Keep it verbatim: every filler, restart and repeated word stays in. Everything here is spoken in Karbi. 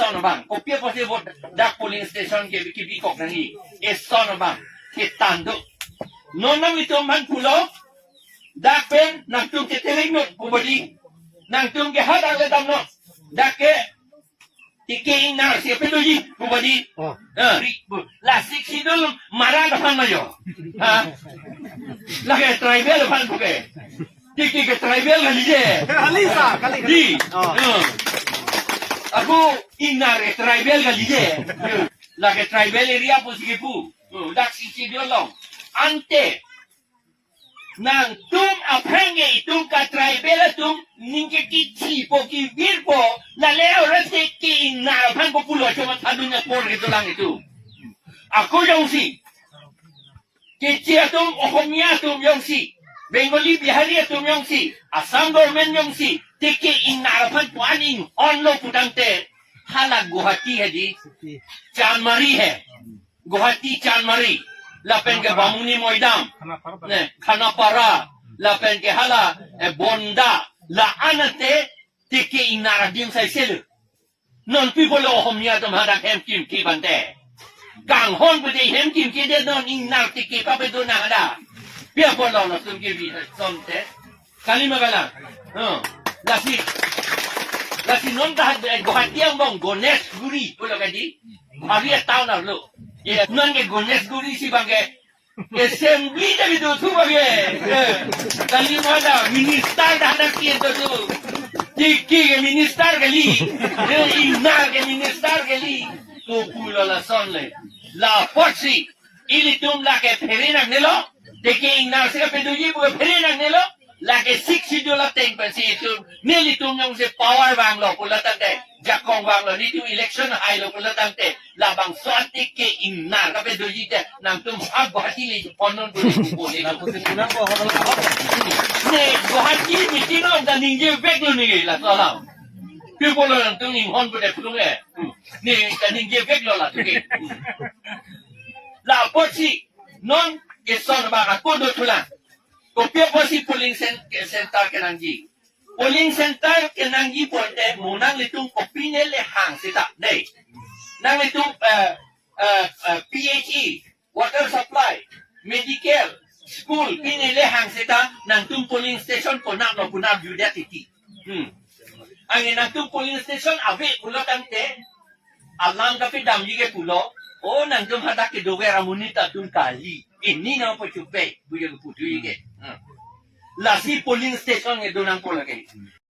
Eson abang, kopi apotsi vote dak polling station ke biki bikok nangji. Eson abang, ketang do. Non nanglitum aphan pulo, dak pen nangtum ke tereng non pu badi. Nangtum ke hadak le damnon. Dak ke T K Ingnar si kepadoji pu badi. Oh. Eh, ri, bu, la Sixth Schedule mara aphan ma jo. Ha? Lake tribal aphan puke. T K ke tribal kali je. Kali sa, kali, kali. Di. Oh. Eh. Ako Ingnar ke tribal kali je. Lake tribal area pusi kepu. Eh, dak Sixth Schedule along. Ante nangtum aphrang ke itum ka tribal atum ning ke kithi po kivir po, lale ore T K Ingnar aphan ko pulo choma thadun apor ke dolang itum. Ako jongsi Keche atum, Ohomia atum jongsi, Bengali, Bihari atum jongsi, Assam government jongsi T K Ingnar aphan pu-an inghon lo putangte, hala Guwahati hedi, Chandmari he. Guwahati Chandmari, lapen ke Bamuni Moidam, ne, Khanapara, lapen ke hala, eh, Bonda, la-an ante T K Ingnar adim sai selu. Non pi pulo Ohomia atum hadak hem kimki bante. Kanghon pute hem kimki de non Ingnar T K pape do na hadak. Pi apotlo non tum ke bi son te. Kali ma kali. Huh. Lasi, lasi non ta, eh, Guwahati angbong Ganeshguri pulo kedi. Bhari a town arlo. Ye, non ke Ganeshguri si abang ke assembly ta kedo thu abang ke. Eh, kali ma hadak minister ta hadak ke do thu. T K ke minister kali. Eh, Ingnar ke minister kali. Ko pulo lason le. La apotsi ilitum lake phere nangnelo, T K Ingnar si kepadoji pu phere nangnelo, lake Sixth Schedule ateng pensi itum, nelitum jongsi power vanglo pulo tangte, jakong vanglo, nelitum election hailo pulo tangte, labangso T K Ingnar kepadoji te, nangtum ha Guwahati le ponon pu pu le. Ne Guwahati meeting along ta ningjeveklo ne laso alam. Pi pulo nangtum inghon pute pulung eh. Ne ta ningjeveklo la tuke. La apotsi non eson abang ako do thulang. Kopi apotsi polling cen-, center kenangji. Polling center kenangji pulote mo nanglitum kopine le hang seta dei. Nanglitum, eh, eh, eh, P H E, water supply, medical, school, pine le hang seta nangtum polling station konat lo konat juda titi. Hmm. Anke nangtum polling station ave pulo tangte, alam kapedamji ke pulo, o nangtum hadak kedover amonit atum kali. Ini nangpachupe, pu ja kepu thuji ke. Hmm. Lasi polling station kedo nangpo lake.